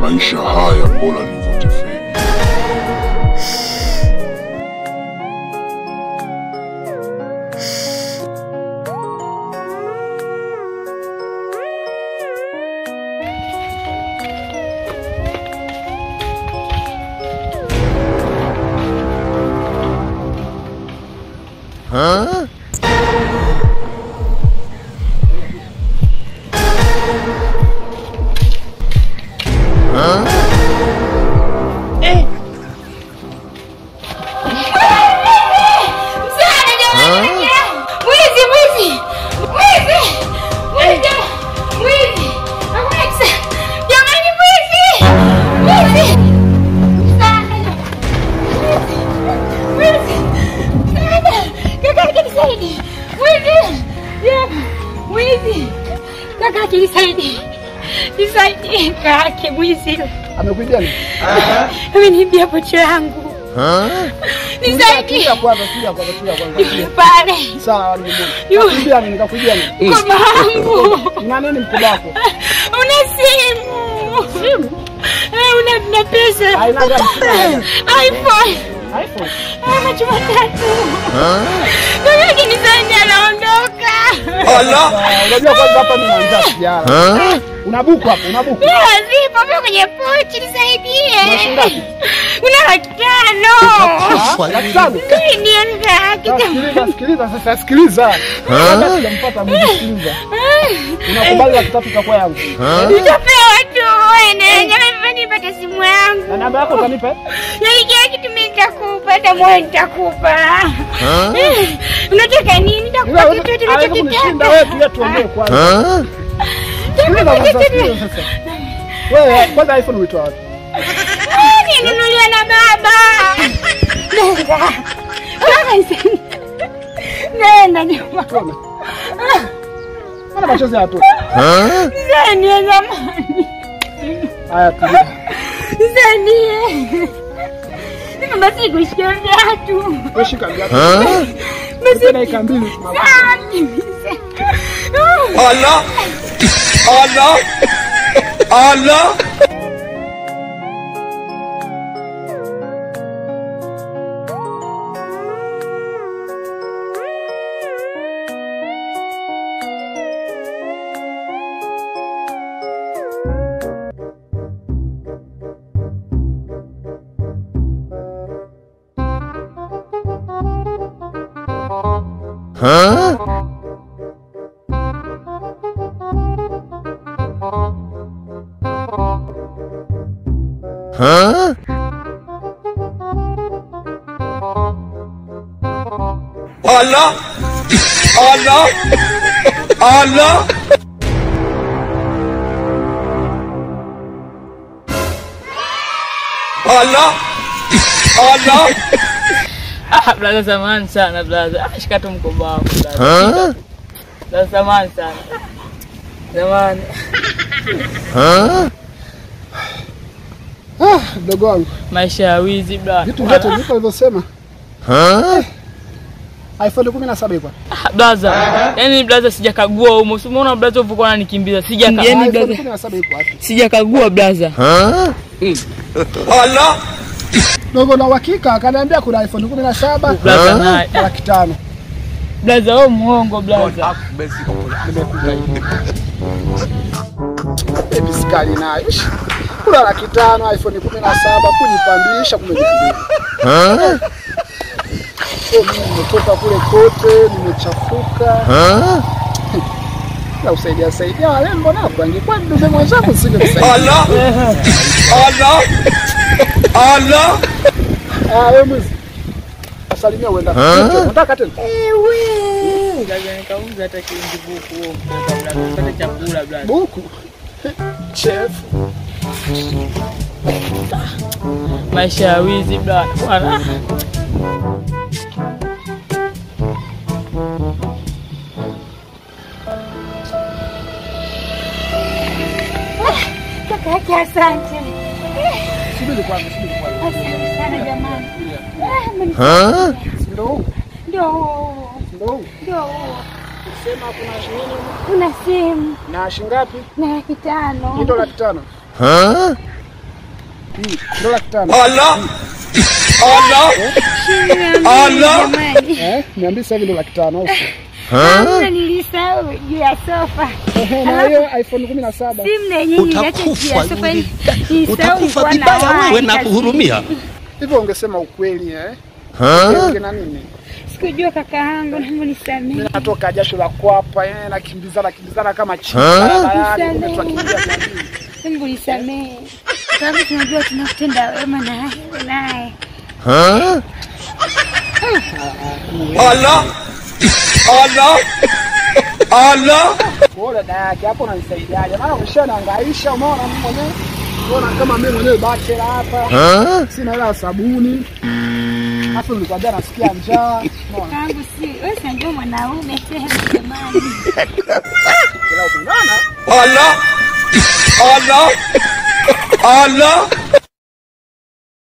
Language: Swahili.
Maisha haya bora nivute fegi. Huh? Huh? Eh. Mwizi, mwizi. Mwizi. Mwizi. Mwizi. Jamani, mwizi. Mwizi. Mwizi. Kaka, nisaidie. Mwizi. Mwizi. Kaka, nisaidie. Nisaidie kaka, mwizi. Amekuibia nini? Ameniibia pochi yangu. Nisaidie. Tulia kwanza, tulia kwanza, tulia kwanza. Pale. Sawa, nimeona. Nikakuibia nini? Nikakuibia nini? Mkoba wangu. Una nini mkoba wako? Una simu. Simu? Eh, una pesa. Aina gani? iPhone. iPhone. Ah, macho matatu. Kaka, nisaidie, anaondoka. Allah. Unajua kwanza hapa mimi naanza sigara. Una buku hapo, una buku. Zipo hapo kwenye pochi, nisaidie. Una 500,000. 500,000? Nisaidie. Sikiliza, sikiliza sasa, sikiliza. Sasa sijampata mimi, sikiliza. Unakubali 300,000 itakuwa yangu? Nitapewa tu wewe. Jamani, nipate simu yangu. Na namba yako utanipa? Yaani kila kitu mimi nitakupa, hata moyo nitakupa. Unataka nini? Nitakupa kitu unachokitaka. Wewe pia tuongee kwanza. Sikiliza sasa. Wewe kwanza iPhone uitoa wapi? Ninunuliwa na baba. Nenda. Nenda nyuma. Mbona machozi hayatoki? Nisaidie jamani. Haya tulia. Nisaidie. Nima basi kushika viatu. Wewe shika viatu. Basi dakika 2 tunakuja. Allah. Allah. Allah. Huh? Huh? Allah! Allah! Allah! Allah! Allah! Ah, brother, samahani sana brother. Ah, shika tu mkoba wako brother. Brother, samahani sana. Samahani. Ah, mdogo wangu. Maisha ya wizi brother. Vitu vyote ndivyo nilivyosema. iPhone 17 iko. Ah, brother. Yaani brother sijakagua humo. Si umeona brother ulipokuwa unanikimbiza. Sijakagua. Yaani brother 17 iko wapi? Sijakagua brother. Allah! Dogo na uhakika akaniambia kuna iPhone 17 brother na 500,000. Brother wewe muongo brother. Nimekuja hivi. Baby sikali nayo. Kuna 500,000 iPhone 17 kujipandisha kumejipandisha. Nimetoka kule kote nimechafuka. Na usaidia saidia wale mbona angekuwa ndugu mwenzangu singemsaidia. Allah! Allah! Allah! Ah, wewe mwizi. Asalimia uenda. Unataka tena? Ewe. Ngaja nikauza hata shilingi buku huo mkoba brother. Nipate chakula brother. Buku. Chef. Maisha ya wizi brother. Bwana. Kaka, asante. Subiri kwanza, subiri kwanza. Asante sana jamani. Ndio huu? Ndio huu. Ndio huu? Ndio huu. Sema kuna shilingi? Kuna simu. Na shilingi ngapi? Na 500,000. Ndio 500,000. Ndio laki tano. Allah. Allah. Allah. Niambie sasa hivi ndio laki tano. Hamna, nilisahau juu ya sofa. Na hiyo iPhone 17. Simu na yenyewe niliacha juu ya sofa. Utakufa vibaya wewe na kuhurumia. Hivyo ungesema ukweli eh? Na nini? Sikujua kaka yangu, naomba nisamehe. Natoka jasho la kwapa, nakimbizana kama chizi barabarani, tunakimbia. Mungu nisamehe. Sababu tunajua tunakutenda wema na naye. Allah. Allah. Allah. Wewe dada yake hapo unanisaidiaje? Maana umeshanihangaisha, umeona mimi mwenyewe. Unaona kama mimi mwenyewe bachelor hapa. Sina hela ya sabuni. Hapo nilikwambia nasikia njaa. Umeona? Kangu si, wewe si unajua mwanaume tena jamani. Kila unaona? Allah. Allah. Allah.